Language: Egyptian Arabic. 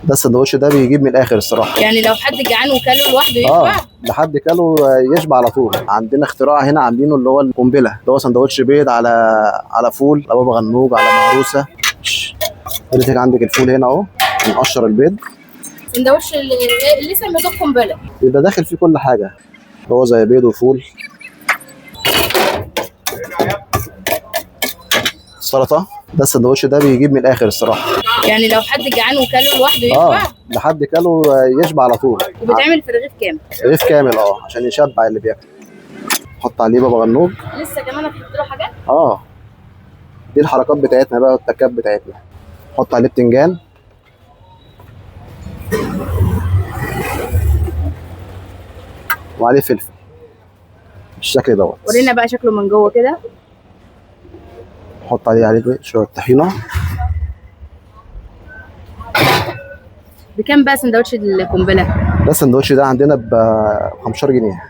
ده السندوتش ده بيجيب من الاخر الصراحة. يعني لو حد جعان وكله لوحده يشبع؟ لحد كله يشبع على طول. عندنا اختراع هنا عاملينه اللي هو القنبلة، اللي هو سندوتش بيض على فول، على بابا غنوج، على مهروسه. حضرتك عندك الفول هنا اهو، نقشر البيض. سندوتش اللي سميته القنبلة بيبقى داخل فيه كل حاجة، هو زي بيض وفول، سلطة. ده السندوتش ده بيجيب من الاخر الصراحة. يعني لو حد جعان وكله لوحده يشبع؟ لحد كله يشبع على طول. وبيتعمل في رغيف كامل؟ رغيف كامل عشان يشبع اللي بياكل. حط عليه بابا غنوج. لسه كمان هتحط له حاجات؟ دي الحركات بتاعتنا بقى والتكات بتاعتنا. حط عليه بتنجان. وعليه فلفل بالشكل دوت. ورينا بقى شكله من جوه كده. حط عليه شوية طحينه. بكام بقى سندوتش القنبلة؟ ده السندوتش ده عندنا ب 15 جنيه.